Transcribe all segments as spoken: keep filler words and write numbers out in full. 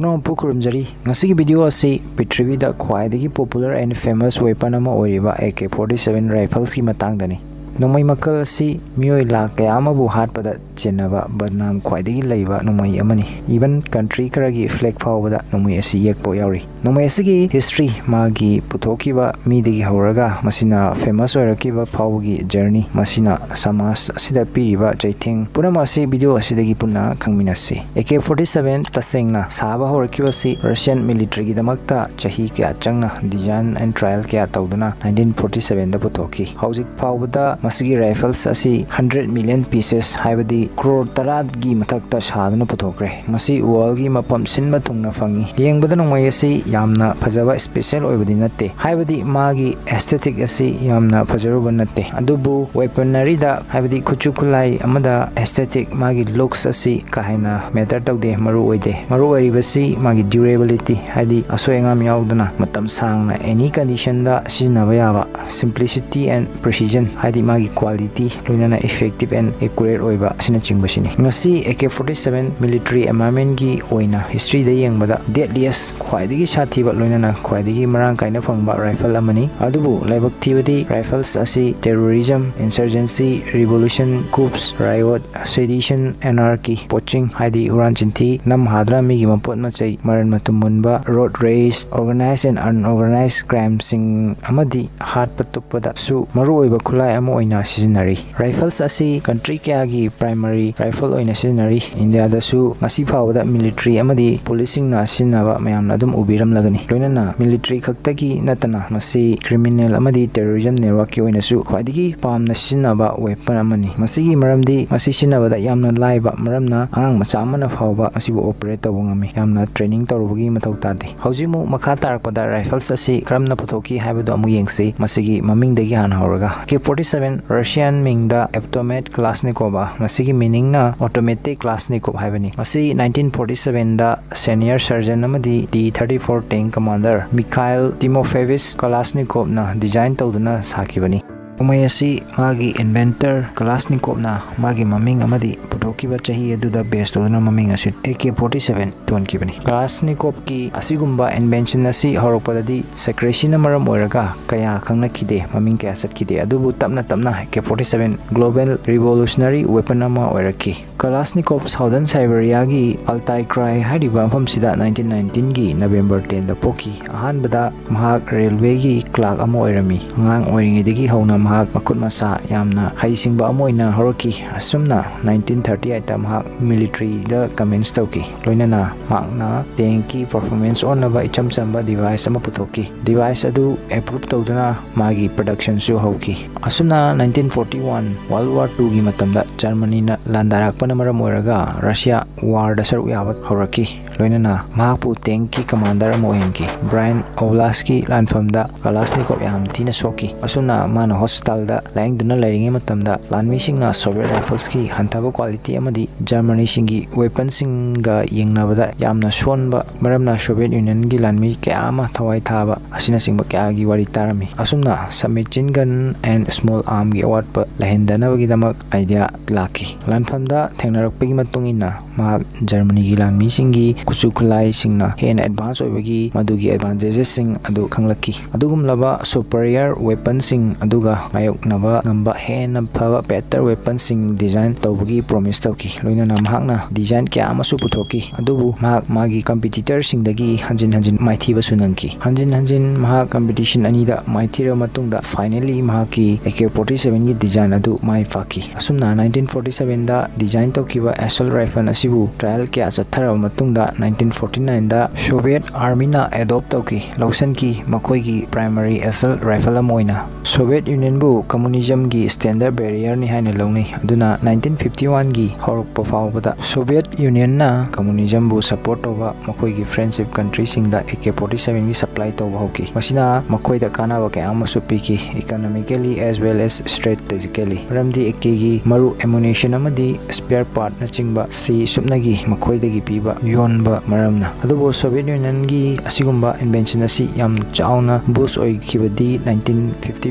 ꯅꯣꯡꯄꯨ ꯈꯨꯔꯨꯝꯖꯔꯤ꯫ ꯉꯁꯤꯒꯤ video ꯑꯁꯤ ꯄ꯭ꯔꯤꯊꯤꯕꯤꯗ ꯈ꯭ꯋꯥꯏꯗꯒꯤ popular and famous weapon ꯑꯃ ꯑꯣꯏꯔꯤꯕ A K forty seven riflesꯀꯤ ꯃꯇꯥꯡꯗꯅꯤ꯫ ꯅꯣꯡꯃꯩ ꯃꯈꯜ ꯑꯁꯤ ꯃꯤꯑꯣꯏ ꯂꯥꯈ ꯀꯌꯥ ꯑꯃꯕꯨ ꯍꯥꯠꯄꯗ ꯆꯦꯟꯅꯕ ꯕꯗꯅꯥꯝ ꯈ꯭ꯋꯥꯏꯗꯒꯤ ꯂꯩꯕ ꯅꯣꯡꯃꯩ ꯑꯃꯅꯤ꯫ Even country ꯈꯔꯒꯤ flag ꯐꯥꯎꯕꯗ ꯅꯣꯡꯃꯩ ꯑꯁꯤ ꯌꯦꯛꯄ ꯌꯥꯎꯔꯤ꯫ ꯅꯣꯡꯃꯩ ꯑꯁꯤꯒꯤ history, ꯃꯥꯒꯤ ꯄꯨꯊꯣꯛꯈꯤꯕ ꯃꯤꯗꯒꯤ ꯍꯧꯔꯒ ꯃꯁꯤꯅ famous ꯑꯣꯏꯔꯛꯈꯤꯕ ꯐꯥꯎꯕꯒꯤ journey, ꯃꯁꯤꯅ ꯁꯃꯥꯖ ꯑꯁꯤꯗ ꯄꯤꯔꯤꯕ ꯆꯩꯊꯦꯡ, ꯄꯨꯝꯅꯃꯛ ꯑꯁꯤ video ꯑꯁꯤꯗꯒꯤ ꯄꯨꯟꯅ ꯈꯪꯃꯤꯟꯅꯁꯤ꯫ A K forty seven ꯇꯁꯦꯡꯅ ꯁꯥꯕ ꯍꯧꯔꯛꯈꯤꯕꯁꯤ Russian militaryꯒꯤꯗꯃꯛꯇ ꯆꯍꯤ ꯀꯌꯥ ꯆꯪꯅ design and trial ꯀꯌꯥ ꯇꯧꯗꯨꯅ nineteen forty sevenꯗ ꯄꯨꯊꯣꯛꯈꯤ꯫ ꯍꯧꯖꯤꯛ ꯐꯥꯎꯕꯗ ꯃꯁꯤꯒꯤ rifles ꯑꯁꯤ hundred million pieces, ꯍꯥꯏꯕꯗꯤ crore ꯇꯔꯥꯒꯤ ꯃꯊꯛꯇ ꯁꯥꯗꯨꯅ ꯄꯨꯊꯣꯛꯈ꯭ꯔꯦ꯫ ꯃꯁꯤ worldꯒꯤ ꯃꯐꯝ ꯁꯤꯟꯕ ꯊꯨꯡꯅ ꯐꯪꯉꯤ꯫ ꯌꯦꯡꯕꯗ ꯅꯣꯡꯃꯩ ꯑꯁꯤ ꯌꯥꯝꯅ ꯐꯖꯕ, special ꯑꯣꯏꯕꯗꯤ ꯅꯠꯇꯦ, ꯍꯥꯏꯕꯗꯤ ꯃꯥꯒꯤ aesthetic ꯑꯁꯤ ꯌꯥꯝꯅ ꯐꯖꯔꯨꯕ ꯅꯠꯇꯦ, ꯑꯗꯨꯕꯨ weaponryꯗ, ꯍꯥꯏꯕꯗꯤ ꯈꯨꯠꯁꯨ ꯈꯨꯠꯂꯥꯏ ꯑꯃꯗ aesthetic, ꯃꯥꯒꯤ looks ꯑꯁꯤ ꯀꯥ ꯍꯦꯟꯅ matter ꯇꯧꯗꯦ, ꯃꯔꯨ ꯑꯣꯏꯗꯦ꯫ ꯃꯔꯨ ꯑꯣꯏꯔꯤꯕꯁꯤ ꯃꯥꯒꯤ durability, ꯍꯥꯏꯗꯤ ꯑꯁꯣꯏ ꯑꯉꯥꯝ ꯌꯥꯎꯗꯅ ꯃꯇꯝ ꯁꯥꯡꯅ any conditionꯗ ꯁꯤꯖꯤꯟꯅꯕ ꯌꯥꯕ, simplicity and precision, ꯍꯥꯏꯗꯤ ꯃꯥꯒꯤ quality, ꯂꯣꯏꯅꯅ effective and accurate ꯑꯣꯏꯕ ꯑꯁꯤꯅꯆꯤꯡꯕꯁꯤꯅꯤ꯫ ꯉꯁꯤ A K forty seven military armamentꯀꯤ ꯑꯣꯏꯅ historyꯗ ꯌꯦꯡꯕꯗ deadliest, ꯈ꯭ꯋꯥꯏꯗꯒꯤ ꯁꯥꯊꯤꯕ, ꯂꯣꯏꯅꯅ ꯈ꯭ꯋꯥꯏꯗꯒꯤ ꯃꯔꯥꯡ ꯀꯥꯏꯅ ꯐꯪꯕ rifle ꯑꯃꯅꯤ꯫ ꯑꯗꯨꯕꯨ ꯂꯥꯏꯕꯛ ꯊꯤꯕꯗꯤ rifles ꯑꯁꯤ terrorism, insurgency, revolution, coups, riot, sedition, anarchy, poaching, ꯍꯥꯏꯗꯤ ꯍꯨꯔꯥꯟ ꯆꯤꯟꯊꯤ, ꯅꯝ ꯍꯥꯗꯨꯅ ꯃꯤꯒꯤ ꯃꯄꯣꯠ ꯃꯆꯩ, ꯃꯔꯟ ꯃꯊꯨꯝ ꯃꯨꯟꯕ, road rage, organized and unorganized crimeꯁꯤꯡ ꯑꯃꯗꯤ ꯍꯥꯠꯄ ꯇꯨꯞꯄꯗꯁꯨ ꯃꯔꯨꯑꯣꯏꯕ ꯈꯨꯠꯂꯥꯏ ꯑꯃ ꯑꯣꯏꯅ ꯁꯤꯖꯤꯟꯅꯔꯤ꯫ Rifles ꯑꯁꯤ country ꯀꯌꯥꯒꯤ primary rifle ꯑꯣꯏꯅ ꯁꯤꯖꯤꯟꯅꯔꯤ꯫ ꯏꯟꯗꯤꯌꯥꯗꯁꯨ ꯉꯁꯤ ꯐꯥꯎꯕꯗ military ꯑꯃꯗꯤ policeꯁꯤꯡꯅ ꯁꯤꯖꯤꯟꯅꯕ ꯃꯌꯥꯝꯅ ꯑꯗꯨꯝ ꯎꯕꯤꯔꯝꯂꯒꯅꯤ꯫ ꯂꯣꯏꯅꯅ military ꯈꯛꯇꯒꯤ ꯅꯠꯇꯅ ꯃꯁꯤ criminal ꯑꯃꯗꯤ terrorism networkꯀꯤ ꯑꯣꯏꯅꯁꯨ ꯈ꯭ꯋꯥꯏꯗꯒꯤ ꯄꯥꯝꯅ ꯁꯤꯖꯤꯟꯅꯕ weapon ꯑꯃꯅꯤ꯫ ꯃꯁꯤꯒꯤ ꯃꯔꯝꯗꯤ ꯃꯁꯤ ꯁꯤꯖꯤꯟꯅꯕꯗ ꯌꯥꯝꯅ ꯂꯥꯏꯕ ꯃꯔꯝꯅ ꯑꯉꯥꯡ ꯃꯆꯥ ꯑꯃꯅ ꯐꯥꯎꯕ ꯃꯁꯤꯕꯨ operate ꯇꯧꯕ ꯉꯝꯃꯤ꯫ ꯌꯥꯝꯅ training ꯇꯧꯔꯨꯕꯒꯤ ꯃꯊꯧ ꯇꯥꯗꯦ꯫ ꯍꯧꯖꯤꯛ ꯑꯃꯨꯛ ꯃꯈꯥ ꯇꯥꯔꯛꯄꯗ rifles ꯑꯁꯤ ꯀꯔꯝꯅ ꯄꯨꯊꯣꯛꯈꯤ ꯍꯥꯏꯕꯗꯨ ꯑꯃꯨꯛ ꯌꯦꯡꯁꯤ꯫ ꯃꯁꯤꯒꯤ ꯃꯃꯤꯡꯗꯒꯤ ꯍꯥꯟꯅ ꯍꯧꯔꯒ, A K forty seven Russian ꯃꯤꯡꯗ Avtomat Kalashnikov, ꯃꯁꯤꯒꯤ meaningꯅ automatic Kalashnikov ꯍꯥꯏꯕꯅꯤ꯫ ꯃꯁꯤ nineteen forty sevenꯗ senior surgeon ꯑꯃꯗꯤ T thirty-four tank commander Mikhail Timofeevich Kalashnikovꯅ design ꯇꯧꯗꯨꯅ ꯁꯥꯈꯤꯕꯅꯤ꯫ ꯅꯣꯡꯃꯩ ꯑꯁꯤ ꯃꯥꯒꯤ inventor Kalashnikovꯅ ꯃꯥꯒꯤ ꯃꯃꯤꯡ ꯑꯃꯗꯤ ꯄꯨꯊꯣꯛꯈꯤꯕ ꯆꯍꯤ ꯑꯗꯨꯗ base ꯇꯧꯗꯨꯅ ꯃꯃꯤꯡ ꯑꯁꯤ AK forty seven ꯊꯣꯟꯈꯤꯕꯅꯤ꯫ Kalashnikovꯀꯤ ꯑꯁꯤꯒꯨꯝꯕ invention ꯑꯁꯤ ꯍꯧꯔꯛꯄꯗꯗꯤ secrecyꯅ ꯃꯔꯝ ꯑꯣꯏꯔꯒ ꯀꯌꯥ ꯈꯪꯅꯈꯤꯗꯦ, ꯃꯃꯤꯡ ꯀꯌꯥ ꯆꯠꯈꯤꯗꯦ꯫ ꯑꯗꯨꯕꯨ ꯇꯞꯅ ꯇꯞꯅ AK forty seven global revolutionary weapon ꯑꯃ ꯑꯣꯏꯔꯛꯈꯤ꯫ Kalashnikov Southern Siberiaꯒꯤ Altai Krai ꯍꯥꯏꯔꯤꯕ ꯃꯐꯝꯁꯤꯗ nineteen nineteenꯒꯤ November tenꯗ ꯄꯣꯛꯈꯤ꯫ ꯑꯍꯥꯟꯕꯗ ꯃꯍꯥꯛ railwayꯒꯤ clerk ꯑꯃ ꯑꯣꯏꯔꯝꯃꯤ꯫ ꯑꯉꯥꯡ ꯑꯣꯏꯔꯤꯉꯩꯗꯒꯤ ꯍꯧꯅ ꯃꯍꯥꯛ ꯃꯈꯨꯠ ꯃꯁꯥ ꯌꯥꯝꯅ ꯍꯩꯁꯤꯡꯕ ꯑꯃ ꯑꯣꯏꯅ ꯍꯧꯔꯛꯈꯤ꯫ ꯑꯁꯨꯝꯅ nineteen thirty eightꯇ ꯃꯍꯥꯛ militaryꯗ commence ꯇꯧꯈꯤ꯫ ꯂꯣꯏꯅꯅ ꯃꯍꯥꯛꯅ tankꯀꯤ performance ꯑꯣꯟꯅꯕ ꯏꯆꯝ ꯆꯝꯕ device ꯑꯃ ꯄꯨꯊꯣꯛꯈꯤ꯫ Device ꯑꯗꯨ approve ꯇꯧꯗꯨꯅ ꯃꯥꯒꯤ productionꯁꯨ ꯍꯧꯈꯤ꯫ ꯑꯁꯨꯝꯅ nineteen forty one World War twoꯒꯤ ꯃꯇꯝꯗ Germanyꯅ ꯂꯥꯟꯗꯥꯔꯛꯄꯅ ꯃꯔꯝ ꯑꯣꯏꯔꯒ Russia warꯗ ꯁꯔꯨꯛ ꯌꯥꯕ ꯍꯧꯔꯛꯈꯤ꯫ ꯂꯣꯏꯅꯅ ꯃꯍꯥꯛꯄꯨ tankꯀꯤ commander ꯑꯃ ꯑꯣꯏꯍꯟꯈꯤ꯫ Bryansk Oblastꯀꯤ ꯂꯥꯟꯐꯝꯗ Kalashnikov ꯌꯥꯝ ꯊꯤꯅ ꯁꯣꯛꯈꯤ꯫ ꯑꯁꯨꯝꯅ ꯃꯥꯅ hospitalꯗ ꯂꯥꯌꯦꯡꯗꯨꯅ ꯂꯩꯔꯤꯉꯩ ꯃꯇꯝꯗ ꯂꯥꯟꯃꯤꯁꯤꯡꯅ Soviet riflesꯀꯤ ꯍꯟꯊꯕ quality ꯑꯃꯗꯤ Germanyꯁꯤꯡꯒꯤ weaponꯁꯤꯡꯒ ꯌꯦꯡꯅꯕꯗ ꯌꯥꯝꯅ ꯁꯣꯟꯕ ꯃꯔꯝꯅ Soviet Unionꯒꯤ ꯂꯥꯟꯃꯤ ꯀꯌꯥ ꯑꯃ ꯊꯋꯥꯏ ꯊꯥꯕ ꯑꯁꯤꯅꯆꯤꯡꯕ ꯀꯌꯥꯒꯤ ꯋꯥꯔꯤ ꯇꯥꯔꯝꯃꯤ꯫ ꯑꯁꯨꯝꯅ submachine gun and small armꯒꯤ ꯑꯋꯥꯠꯄ ꯂꯩꯍꯟꯗꯅꯕꯒꯤꯗꯃꯛ idea ꯂꯥꯛꯈꯤ꯫ ꯂꯥꯟꯐꯝꯗ ꯊꯦꯡꯅꯔꯛꯄꯒꯤ ꯃꯇꯨꯡ ꯏꯟꯅ ꯃꯍꯥꯛ Germanyꯒꯤ ꯂꯥꯟꯃꯤꯁꯤꯡꯒꯤ ꯈꯨꯠꯁꯨ ꯈꯨꯠꯂꯥꯏꯁꯤꯡꯅ ꯍꯦꯟꯅ advance ꯑꯣꯏꯕꯒꯤ ꯃꯗꯨꯒꯤ advantagesꯁꯤꯡ ꯑꯗꯨ ꯈꯪꯂꯛꯈꯤ꯫ ꯑꯗꯨꯒꯨꯝꯂꯕ superior weaponꯁꯤꯡ ꯑꯗꯨꯒ ꯃꯥꯌꯣꯛꯅꯕ ꯉꯝꯕ ꯍꯦꯟꯅ ꯐꯕ better weaponꯁꯤꯡ design ꯇꯧꯕꯒꯤ promise ꯇꯧꯈꯤ꯫ ꯂꯣꯏꯅꯅ ꯃꯍꯥꯛꯅ design ꯀꯌꯥ ꯑꯃꯁꯨ ꯄꯨꯊꯣꯛꯈꯤ, ꯑꯗꯨꯕꯨ ꯃꯍꯥꯛ ꯃꯥꯒꯤ competitorꯁꯤꯡꯗꯒꯤ ꯍꯟꯖꯤꯟ ꯍꯟꯖꯤꯟ ꯃꯥꯏꯊꯤꯕꯁꯨ ꯅꯪꯈꯤ꯫ ꯍꯟꯖꯤꯟ ꯍꯟꯖꯤꯟ ꯃꯍꯥꯛ competition ꯑꯅꯤꯗ ꯃꯥꯏꯊꯤꯔꯕ ꯃꯇꯨꯡꯗ finally ꯃꯍꯥꯛꯀꯤ AK forty sevenꯒꯤ design ꯑꯗꯨ ꯃꯥꯏ ꯄꯥꯛꯈꯤ꯫ ꯑꯁꯨꯝꯅ nineteen forty sevenꯗ design ꯇꯧꯈꯤꯕ assault rifle ꯑꯁꯤꯕꯨ trial ꯀꯌꯥ ꯆꯠꯊꯔꯕ ꯃꯇꯨꯡꯗ nineteen forty nineꯗ Soviet Armyꯅ adopt ꯇꯧꯈꯤ, ꯂꯧꯁꯤꯟꯈꯤ, ꯃꯈꯣꯏꯒꯤ primary assault rifle ꯑꯃ ꯑꯣꯏꯅ꯫ Soviet Unionꯕꯨ communismꯒꯤ standard bearerꯅꯤ ꯍꯥꯏꯅ ꯂꯧꯅꯩ꯫ ꯑꯗꯨꯅ nineteen fifty oneꯒꯤ ꯍꯧꯔꯛꯄ ꯐꯥꯎꯕꯗ Soviet Unionꯅ communismꯕꯨ support ꯇꯧꯕ ꯃꯈꯣꯏꯒꯤ friendship countryꯁꯤꯡꯗ AK forty sevenꯒꯤ supply ꯇꯧꯕ ꯍꯧꯈꯤ꯫ ꯃꯁꯤꯅ ꯃꯈꯣꯏꯗ ꯀꯥꯟꯅꯕ ꯀꯌꯥ ꯑꯃꯁꯨ ꯄꯤꯈꯤ, economically as well as strategically꯫ ꯃꯔꯝꯗꯤ AKꯒꯤ ꯃꯔꯨ ammunition ꯑꯃꯗꯤ spare partꯅꯆꯤꯡꯕ ꯁꯤ ꯁꯨꯞꯅꯒꯤ ꯃꯈꯣꯏꯗꯒꯤ ꯄꯤꯕ ꯌꯣꯟꯕ ꯃꯔꯝꯅ꯫ ꯑꯗꯨꯕꯨ Soviet Unionꯒꯤ ꯑꯁꯤꯒꯨꯝꯕ invention ꯑꯁꯤ ꯌꯥꯝ ꯆꯥꯎꯅ boost ꯑꯣꯏꯈꯤꯕꯗꯤ nineteen fifty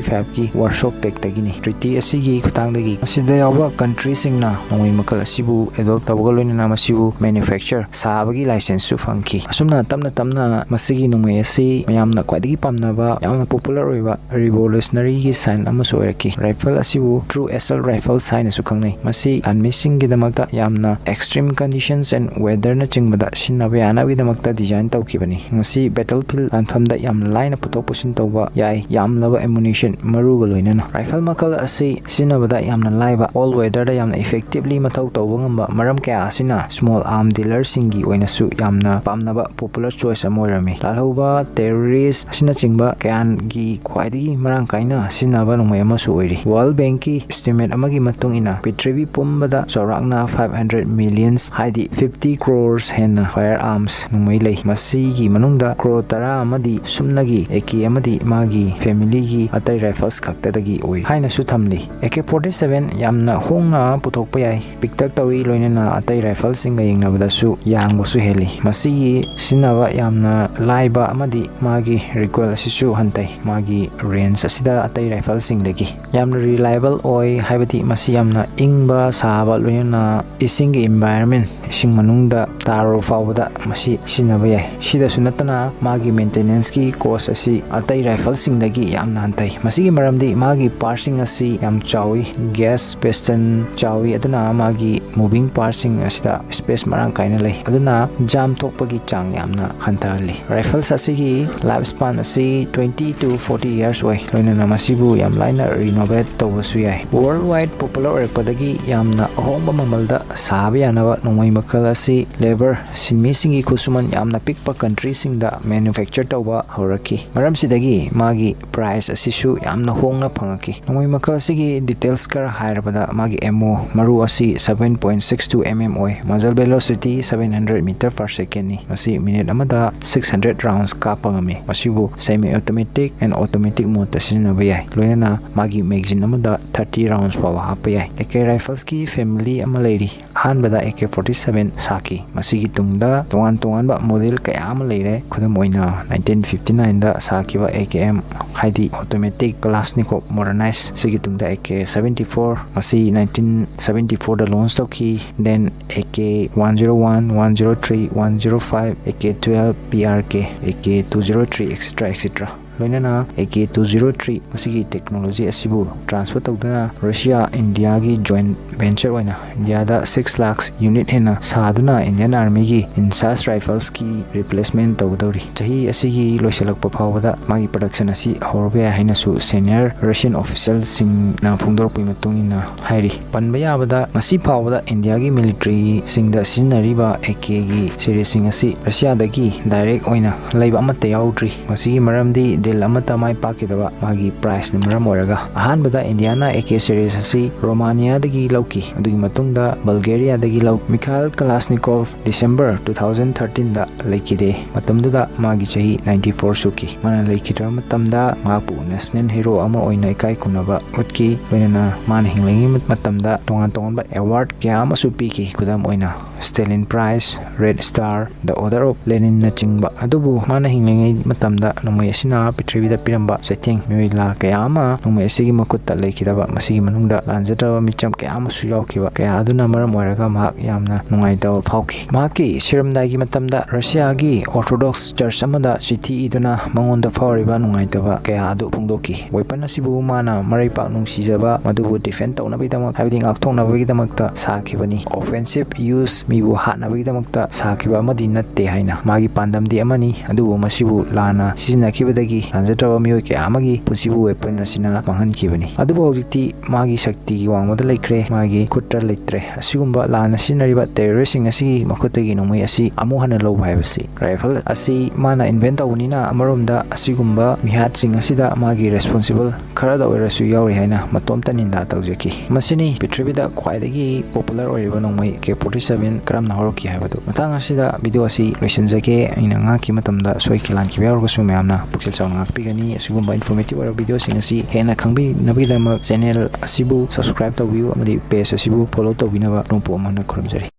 fiveꯀꯤ War ꯁꯣꯞ ꯄꯦꯛꯇꯒꯤꯅꯤ꯫ ꯇ꯭ꯔꯤꯇꯤ ꯑꯁꯤꯒꯤ ꯈꯨꯠꯊꯥꯡꯗꯒꯤ ꯃꯁꯤꯗ ꯌꯥꯎꯕ ꯀꯟꯇ꯭ꯔꯤꯁꯤꯡꯅ ꯅꯣꯡꯃꯩ ꯃꯈꯜ ꯑꯁꯤꯕꯨ ꯑꯦꯗꯣꯞ ꯇꯧꯕꯒ ꯂꯣꯏꯅꯅ ꯃꯁꯤꯕꯨ ꯃꯦꯅꯨꯐꯦꯛꯆꯔ ꯁꯥꯕꯒꯤ ꯂꯥꯏꯁꯦꯟꯁꯁꯨ ꯐꯪꯈꯤ꯫ ꯑꯁꯨꯝꯅ ꯇꯞꯅ ꯇꯞꯅ ꯃꯁꯤꯒꯤ ꯅꯣꯡꯃꯩ ꯑꯁꯤ ꯃꯌꯥꯝꯅ ꯈ꯭ꯋꯥꯏꯗꯒꯤ ꯄꯥꯝꯅꯕ, ꯌꯥꯝꯅ ꯄꯣꯄꯨꯂꯔ ꯑꯣꯏꯕ ꯔꯤꯚꯣꯂꯨꯁꯅꯔꯤꯒꯤ ꯁꯥꯏꯟ ꯑꯃꯁꯨ ꯑꯣꯏꯔꯛꯈꯤ꯫ ꯔꯥꯏꯐꯜ ꯑꯁꯤꯕꯨ ꯇ꯭ꯔꯨ ꯑꯦꯁꯜ ꯔꯥꯏꯐꯜꯁ ꯍꯥꯏꯅꯁꯨ ꯈꯪꯅꯩ꯫ ꯃꯁꯤ ꯑꯥꯔꯃꯤꯁꯤꯡꯒꯤꯗꯃꯛꯇ ꯌꯥꯝꯅ extreme conditions and weatherꯅꯆꯤꯡꯕꯗ ꯁꯤꯖꯤꯟꯅꯕ ꯌꯥꯅꯕꯒꯤꯗꯃꯛꯇ ꯗꯤꯖꯥꯏꯟ ꯇꯧꯈꯤꯕꯅꯤ꯫ ꯃꯁꯤ ꯕꯦꯇꯜꯐꯤꯜ ꯂꯥꯟꯐꯝꯗ ꯌꯥꯝꯅ ꯂꯥꯏꯅ ꯄꯨꯊꯣꯛ ꯄꯨꯁꯤꯟ ꯇꯧꯕ ꯌꯥꯏ, ꯌꯥꯝꯂꯕ ꯑꯦꯃꯨꯅꯤꯁꯟ ꯃꯔꯨꯒ ꯂꯣꯏꯅꯅ꯫ ꯔꯥꯏꯐꯜ ꯃꯈꯜ ꯑꯁꯤ ꯁꯤꯖꯤꯟꯅꯕꯗ ꯌꯥꯝꯅ ꯂꯥꯏꯕ, all weatherꯗ ꯌꯥꯝꯅ effectively ꯃꯊꯧ ꯇꯧꯕ ꯉꯝꯕ ꯃꯔꯝ ꯀꯌꯥ ꯑꯁꯤꯅ small arm dealerꯁꯤꯡꯒꯤ ꯑꯣꯏꯅꯁꯨ ꯌꯥꯝꯅ ꯄꯥꯝꯅꯕ popular choice ꯑꯃ ꯑꯣꯏꯔꯝꯃꯤ꯫ ꯂꯥꯜꯍꯧꯕ, ꯇꯦꯔꯣꯔꯤꯁ ꯑꯁꯤꯅꯆꯤꯡꯕ ꯀꯌꯥꯒꯤ ꯈ꯭ꯋꯥꯏꯗꯒꯤ ꯃꯔꯥꯡ ꯀꯥꯏꯅ ꯁꯤꯖꯤꯟꯅꯕ ꯅꯣꯡꯃꯩ ꯑꯃꯁꯨ ꯑꯣꯏꯔꯤ꯫ World Bankꯀꯤ estimate ꯑꯃꯒꯤ ꯃꯇꯨꯡ ꯏꯟꯅ, ꯄ꯭ꯔꯤꯊꯤꯕꯤ ꯄꯨꯝꯕꯗ ꯆꯥꯎꯔꯥꯛꯅ five hundred millions, ꯍꯥꯏꯗꯤ fifty crores ꯍꯦꯟꯅ firearms ꯅꯣꯡꯃꯩ ꯂꯩ꯫ ꯃꯁꯤꯒꯤ ꯃꯅꯨꯡꯗ ꯀ꯭ꯔꯣꯔ ꯇꯔꯥ ꯑꯃꯗꯤ ꯁꯨꯞꯅꯒꯤ ꯑꯦ ꯀꯦ ꯑꯃꯗꯤ ꯃꯥꯒꯤ familyꯒꯤ ꯑꯇꯩ rifles ꯈꯛꯇꯗꯒꯤ ꯑꯣꯏ ꯍꯥꯏꯅꯁꯨ ꯊꯝꯂꯤ꯫ ꯑꯦ ꯀꯦ forty seven ꯌꯥꯝꯅ ꯍꯣꯡꯅ ꯄꯨꯊꯣꯛꯄ ꯌꯥꯏ, ꯄꯤꯛꯇꯛ ꯇꯧꯏ, ꯂꯣꯏꯅꯅ ꯑꯇꯩ rifleꯁꯤꯡꯒ ꯌꯦꯡꯅꯕꯗꯁꯨ ꯌꯥꯡꯕꯁꯨ ꯍꯦꯜꯂꯤ꯫ ꯃꯁꯤꯒꯤ ꯁꯤꯖꯤꯟꯅꯕ ꯌꯥꯝꯅ ꯂꯥꯏꯕ ꯑꯃꯗꯤ ꯃꯥꯒꯤ recoil ꯑꯁꯤꯁꯨ ꯍꯟꯊꯩ, ꯃꯥꯒꯤ range ꯑꯁꯤꯗ ꯑꯇꯩ rifleꯁꯤꯡꯗꯒꯤ꯫ ꯌꯥꯝꯅ reliable ꯑꯣꯏ, ꯍꯥꯏꯕꯗꯤ ꯃꯁꯤ ꯌꯥꯝꯅ ꯏꯪꯕ, ꯁꯥꯕ, ꯂꯣꯏꯅꯅ ꯏꯁꯤꯡꯒꯤ environment, ꯏꯁꯤꯡ ꯃꯅꯨꯡꯗ ꯇꯥꯔꯕ ꯐꯥꯎꯕꯗ ꯃꯁꯤ ꯁꯤꯖꯤꯟꯅꯕ ꯌꯥꯏ꯫ ꯁꯤꯗꯁꯨ ꯅꯠꯇꯅ ꯃꯥꯒꯤ maintenanceꯀꯤ cost ꯑꯁꯤ ꯑꯇꯩ rifleꯁꯤꯡꯗꯒꯤ ꯌꯥꯝꯅ ꯍꯟꯊꯩ꯫ ꯃꯁꯤꯒꯤ ꯃꯔꯝꯗꯤ ꯃꯥꯒꯤ partꯁꯤꯡ ꯑꯁꯤ ꯌꯥꯝ ꯆꯥꯎꯏ, gas piston ꯆꯥꯎꯏ, ꯑꯗꯨꯅ ꯃꯥꯒꯤ moving partꯁꯤꯡ ꯑꯁꯤꯗ space ꯃꯔꯥꯡ ꯀꯥꯏꯅ ꯂꯩ, ꯑꯗꯨꯅ jam ꯊꯣꯛꯄꯒꯤ ꯆꯥꯡ ꯌꯥꯝꯅ ꯍꯟꯊꯍꯜꯂꯤ꯫ Rifles ꯑꯁꯤꯒꯤ life span ꯑꯁꯤ twenty to forty years ꯑꯣꯏ, ꯂꯣꯏꯅꯅ ꯃꯁꯤꯕꯨ ꯌꯥꯝ ꯂꯥꯏꯅ renovate ꯇꯧꯕꯁꯨ ꯌꯥꯏ꯫ Worldwide popular ꯑꯣꯏꯔꯛꯄꯗꯒꯤ ꯌꯥꯝꯅ ꯑꯍꯣꯡꯕ ꯃꯃꯜꯗ ꯁꯥꯕ ꯌꯥꯅꯕ ꯅꯣꯡꯃꯩ ꯃꯈꯜ ꯑꯁꯤ labour, ꯁꯤꯟꯃꯤꯁꯤꯡꯒꯤ ꯈꯨꯠꯁꯨꯃꯟ ꯌꯥꯝꯅ ꯄꯤꯛꯄ countryꯁꯤꯡꯗ manufacture ꯇꯧꯕ ꯍꯧꯔꯛꯈꯤ꯫ ꯃꯔꯝꯁꯤꯗꯒꯤ ꯃꯥꯒꯤ price ꯑꯁꯤꯁꯨ ꯌꯥꯝꯅ ꯍꯣꯡꯅ ꯐꯪꯉꯛꯈꯤ꯫ ꯅꯣꯡꯃꯩ ꯃꯈꯜ ꯑꯁꯤꯒꯤ details ꯈꯔ ꯍꯥꯏꯔꯕꯗ, ꯃꯥꯒꯤ ammo ꯃꯔꯨ ꯑꯁꯤ seven point six two M M ꯑꯣꯏ, muzzle velocity seven hundred meter per secondꯅꯤ꯫ ꯃꯁꯤ minute ꯑꯃꯗ six hundred rounds ꯀꯥꯞꯄ ꯉꯝꯃꯤ꯫ ꯃꯁꯤꯕꯨ semi automatic and automatic modeꯇ ꯁꯤꯖꯤꯟꯅꯕ ꯌꯥꯏ꯫ ꯂꯣꯏꯅꯅ ꯃꯥꯒꯤ magazine ꯑꯃꯗ thirty rounds ꯐꯥꯎꯕ ꯍꯥꯞꯄ ꯌꯥꯏ꯫ ꯑꯦ ꯀꯦ riflesꯀꯤ family ꯑꯃ ꯂꯩꯔꯤ꯫ ꯑꯍꯥꯟꯕꯗ ꯑꯦ ꯀꯦ forty seven ꯁꯥꯈꯤ꯫ ꯃꯁꯤꯒꯤ ꯇꯨꯡꯗ ꯇꯣꯉꯥꯟ ꯇꯣꯉꯥꯟꯕ model ꯀꯌꯥ ꯑꯃ ꯂꯩꯔꯦ꯫ ꯈꯨꯗꯝ ꯑꯣꯏꯅ, nineteen fifty nineꯗ ꯁꯥꯈꯤꯕ ꯑꯦ ꯀꯦ ꯑꯦꯝ, ꯍꯥꯏꯗꯤ automatic Kalashnikov ꯃꯣꯗꯔꯅꯥꯏꯖ꯫ ꯁꯤꯒꯤ ꯇꯨꯡꯗ ꯑꯦ ꯀꯦ ꯁꯕꯦꯟꯇꯤ ꯐꯣꯔ, ꯃꯁꯤ ꯅꯥꯏꯟꯇꯤꯟ ꯁꯕꯦꯟꯇꯤ ꯐꯣꯔꯗ ꯂꯣꯟꯆ ꯇꯧꯈꯤ꯫ Then A K one zero one, one zero three, one zero five, A K twelve, P R K, A K two zero three, etcetera etcetera. ꯂꯣꯏꯅꯅ A K two zero three ꯃꯁꯤꯒꯤ technology ꯑꯁꯤꯕꯨ transfer ꯇꯧꯗꯨꯅ Russia ꯏꯟꯗꯤꯌꯥꯒꯤ joint venture ꯑꯣꯏꯅ ꯏꯟꯗꯤꯌꯥꯗ six lakh unit ꯍꯦꯟꯅ ꯁꯥꯗꯨꯅ Indian ꯑꯥꯔꯃꯤꯒꯤ ꯏꯟꯁꯥꯁ ꯔꯥꯏꯐꯜꯁꯀꯤ ꯔꯤꯄ꯭ꯂꯦꯁꯃꯦꯟ ꯇꯧꯒꯗꯧꯔꯤ꯫ ꯆꯍꯤ ꯑꯁꯤꯒꯤ ꯂꯣꯏꯁꯤꯜꯂꯛꯄ ꯐꯥꯎꯕꯗ ꯃꯥꯒꯤ ꯄ꯭ꯔꯗꯛꯁꯟ ꯑꯁꯤ ꯍꯧꯔꯕ ꯌꯥꯏ ꯍꯥꯏꯅꯁꯨ ꯁꯦꯅꯤꯌꯔ ꯔꯁꯤꯌꯟ ꯑꯣꯐꯤꯁꯦꯜꯁꯤꯡꯅ ꯐꯣꯡꯗꯣꯔꯛꯄꯒꯤ ꯃꯇꯨꯡ ꯏꯟꯅ ꯍꯥꯏꯔꯤ꯫ ꯄꯟꯕ ꯌꯥꯕꯗ ꯉꯁꯤ ꯐꯥꯎꯕꯗ ꯏꯟꯗꯤꯌꯥꯒꯤ ꯃꯤꯂꯤꯇ꯭ꯔꯤꯁꯤꯡꯗ ꯁꯤꯖꯤꯟꯅꯔꯤꯕ ꯑꯦ ꯀꯦꯒꯤ ꯁꯦꯔꯤꯁꯁꯤꯡ ꯑꯁꯤ ꯔꯁꯤꯌꯥꯗꯒꯤ ꯗꯥꯏꯔꯦꯛ ꯑꯣꯏꯅ ꯂꯩꯕ ꯑꯃꯠꯇ ꯌꯥꯎꯗ꯭ꯔꯤ꯫ ꯃꯁꯤꯒꯤ ꯃꯔꯝꯗꯤ ꯗꯤꯜ ꯑꯃꯠꯇ ꯃꯥꯏ ꯄꯥꯛꯈꯤꯗꯕ ꯃꯥꯒꯤ ꯄ꯭ꯔꯥꯏꯁꯅ ꯃꯔꯝ ꯑꯣꯏꯔꯒ꯫ ꯑꯍꯥꯟꯕꯗ ꯏꯟꯗꯤꯌꯥꯅ ꯑꯦ ꯀꯦ ꯁꯦꯔꯤꯁ ꯑꯁꯤ ꯔꯣꯃꯥꯅꯤꯌꯥꯗꯒꯤ ꯂꯧꯈꯤ꯫ ꯑꯗꯨꯒꯤ ꯃꯇꯨꯡꯗ ꯕꯜꯒꯦꯔꯤꯌꯥꯗꯒꯤ ꯂꯧ꯫ ꯃꯤꯈꯥꯏꯜ ꯀꯂꯥꯁꯅꯤꯀꯣꯚ ꯗꯤꯁꯦꯝꯕꯔ ꯇꯨ ꯊꯥꯎꯖꯟ ꯊꯥꯔꯇꯤꯟꯗ ꯂꯩꯈꯤꯗꯦ꯫ ꯃꯇꯝꯗꯨꯗ ꯃꯥꯒꯤ ꯆꯍꯤ ꯅꯥꯏꯟꯇꯤ ꯐꯣꯔ ꯁꯨꯈꯤ꯫ ꯃꯥꯅ ꯂꯩꯈꯤꯗ꯭ꯔꯕ ꯃꯇꯝꯗ ꯃꯍꯥꯛꯄꯨ ꯅꯦꯁꯅꯦꯜ ꯍꯤꯔꯣ ꯑꯃ ꯑꯣꯏꯅ ꯏꯀꯥꯏ ꯈꯨꯝꯅꯕ ꯎꯠꯈꯤ꯫ ꯂꯣꯏꯅꯅ ꯃꯥꯅ ꯍꯤꯡꯂꯤꯉꯩ ꯃꯇꯝꯗ ꯇꯣꯉꯥꯟ ꯇꯣꯉꯥꯟꯕ ꯑꯦꯋꯥꯔꯗ ꯀꯌꯥ ꯑꯃꯁꯨ ꯄꯤꯈꯤ꯫ ꯈꯨꯗꯝ ꯑꯣꯏꯅ Stalin prize, red star, the order of ꯂꯦꯅꯤꯟꯅꯆꯤꯡꯕ꯫ ꯑꯗꯨꯕꯨ ꯃꯥꯅ ꯍꯤꯡꯂꯤꯉꯩ ꯃꯇꯝꯗ ꯅꯣꯡꯃꯩ ꯑꯁꯤꯅ ꯄ꯭ꯔꯤꯊꯤꯕꯤꯗ ꯄꯤꯔꯝꯕ ꯆꯩꯊꯦꯡ, ꯃꯤꯑꯣꯏ ꯂꯥꯈ ꯀꯌꯥ ꯑꯃ ꯅꯣꯡꯃꯩ ꯑꯁꯤꯒꯤ ꯃꯈꯨꯠꯇ ꯂꯩꯈꯤꯗꯕ, ꯃꯁꯤꯒꯤ ꯃꯅꯨꯡꯗ ꯂꯥꯟꯖꯗ꯭ꯔꯕ ꯃꯤꯆꯝ ꯀꯌꯥ ꯑꯃꯁꯨ ꯌꯥꯎꯈꯤꯕ, ꯀꯌꯥ ꯑꯗꯨꯅ ꯃꯔꯝ ꯑꯣꯏꯔꯒ ꯃꯍꯥꯛ ꯌꯥꯝꯅ ꯅꯨꯡꯉꯥꯏꯇꯕ ꯐꯥꯎꯈꯤ꯫ ꯃꯍꯥꯛꯀꯤ ꯁꯤꯔꯝꯗꯥꯏꯒꯤ ꯃꯇꯝꯗ ꯔꯁꯤꯌꯥꯒꯤ ꯑꯣꯔꯊꯣꯗꯣꯛꯁ ꯆꯔꯆ ꯑꯃꯗ ꯆꯤꯊꯤ ꯏꯗꯨꯅ ꯃꯉꯣꯟꯗ ꯐꯥꯎꯔꯤꯕ ꯅꯨꯡꯉꯥꯏꯇꯕ ꯀꯌꯥ ꯑꯗꯨ ꯐꯣꯡꯗꯣꯛꯈꯤ꯫ ꯋꯦꯄꯟ ꯑꯁꯤꯕꯨ ꯃꯥꯅ ꯃꯔꯩꯄꯥꯛ ꯅꯨꯡꯁꯤꯖꯕ, ꯃꯗꯨꯕꯨ ꯗꯤꯐꯦꯟ ꯇꯧꯅꯕꯒꯤꯗꯃꯛ, ꯍꯥꯏꯕꯗꯤ ꯉꯥꯛꯊꯣꯛꯅꯕꯒꯤꯗꯃꯛꯇ ꯁꯥꯈꯤꯕꯅꯤ꯫ ꯑꯣꯐꯦꯟꯁꯤꯞ ꯌꯨꯁ, ꯃꯤꯕꯨ ꯍꯥꯠꯅꯕꯒꯤꯗꯃꯛꯇ ꯁꯥꯈꯤꯕ ꯑꯃꯗꯤ ꯅꯠꯇꯦ ꯍꯥꯏꯅ꯫ ꯃꯥꯒꯤ ꯄꯥꯟꯗꯝꯗꯤ ꯑꯃꯅꯤ, ꯑꯗꯨꯕꯨ ꯃꯁꯤꯕꯨ ꯂꯥꯟꯅ ꯁꯤꯖꯤꯟꯅꯈꯤꯕꯗꯒꯤ ꯂꯥꯟꯖꯗ꯭ꯔꯕ ꯃꯤꯑꯣꯏ ꯀꯌꯥ ꯑꯃꯒꯤ ꯄꯨꯟꯁꯤꯕꯨ ꯋꯦꯄꯟ ꯑꯁꯤꯅ ꯃꯥꯡꯍꯟꯈꯤꯕꯅꯤ꯫ ꯑꯗꯨꯕꯨ ꯍꯧꯖꯤꯛꯇꯤ ꯃꯥꯒꯤ ꯁꯛꯇꯤꯒꯤ ꯋꯥꯡꯃꯗ ꯂꯩꯈ꯭ꯔꯦ, ꯃꯥꯒꯤ ꯈꯨꯠꯇ ꯂꯩꯇ꯭ꯔꯦ꯫ ꯑꯁꯤꯒꯨꯝꯕ ꯂꯥꯟꯅ ꯁꯤꯖꯤꯟꯅꯔꯤꯕ ꯇꯦꯔꯣꯔꯤꯁꯁꯤꯡ ꯑꯁꯤꯒꯤ ꯃꯈꯨꯠꯇꯒꯤ ꯅꯣꯡꯃꯩ ꯑꯁꯤ ꯑꯃꯨꯛ ꯍꯟꯅ ꯂꯧꯕ ꯍꯥꯏꯕꯁꯤ꯫ ꯔꯥꯏꯐꯜ ꯑꯁꯤ ꯃꯥꯅ ꯏꯟꯚꯦꯟ ꯇꯧꯕꯅꯤꯅ, ꯑꯃꯔꯣꯝꯗ ꯑꯁꯤꯒꯨꯝꯕ ꯃꯤꯍꯥꯠꯁꯤꯡ ꯑꯁꯤꯗ ꯃꯥꯒꯤ ꯔꯦꯁꯄꯣꯟꯁꯤꯕꯜ ꯈꯔꯗ ꯑꯣꯏꯔꯁꯨ ꯌꯥꯎꯔꯤ ꯍꯥꯏꯅ ꯃꯇꯣꯝꯇ ꯅꯤꯟꯗꯥ ꯇꯧꯖꯈꯤ꯫ ꯃꯁꯤꯅꯤ ꯄ꯭ꯔꯤꯊꯤꯕꯤꯗ ꯈ꯭ꯋꯥꯏꯗꯒꯤ ꯄꯣꯄꯨꯂꯔ ꯑꯣꯏꯔꯤꯕ ꯅꯣꯡꯃꯩ ꯑꯦ ꯀꯦ ꯐꯣꯔꯇꯤ ꯁꯚꯦꯟ ꯀꯔꯝꯅ ꯍꯧꯔꯛꯈꯤ ꯍꯥꯏꯕꯗꯨ꯫ ꯃꯇꯥꯡ ꯑꯁꯤꯗ ꯚꯤꯗꯤꯑꯣ ꯑꯁꯤ ꯂꯣꯏꯁꯤꯟꯖꯒꯦ꯫ ꯑꯩꯅ ꯉꯥꯡꯈꯤꯕ ꯃꯇꯝꯗ ꯁꯣꯏꯈꯤ ꯂꯥꯟꯈꯤꯕ ꯌꯥꯎꯔꯒꯁꯨ ꯃꯌꯥꯝꯅ ꯄꯨꯛꯆꯦꯜ ꯆꯥꯎꯅ ꯉꯥꯛꯄꯤꯒꯅꯤ꯫ ꯑꯁꯤꯒꯨꯝꯕ ꯏꯟꯐꯣꯔꯃꯦꯇꯤꯚ ꯑꯣꯏꯔꯕ ꯚꯤꯗꯤꯑꯣꯁꯤꯡ ꯑꯁꯤ ꯍꯦꯟꯅ ꯈꯪꯕꯤꯅꯕꯒꯤꯗꯃꯛ ꯆꯦꯅꯦꯜ ꯑꯁꯤꯕꯨ ꯁꯕꯁꯀ꯭ꯔꯥꯏꯕ ꯇꯧꯕꯤꯌꯨ ꯑꯃꯗꯤ ꯄꯦꯖ ꯑꯁꯤꯕꯨ ꯐꯣꯂꯣ ꯇꯧꯕꯤꯅꯕ ꯅꯣꯡꯄꯣꯛ ꯑꯃꯅ ꯈꯨꯔꯨꯝꯖꯔꯤ꯫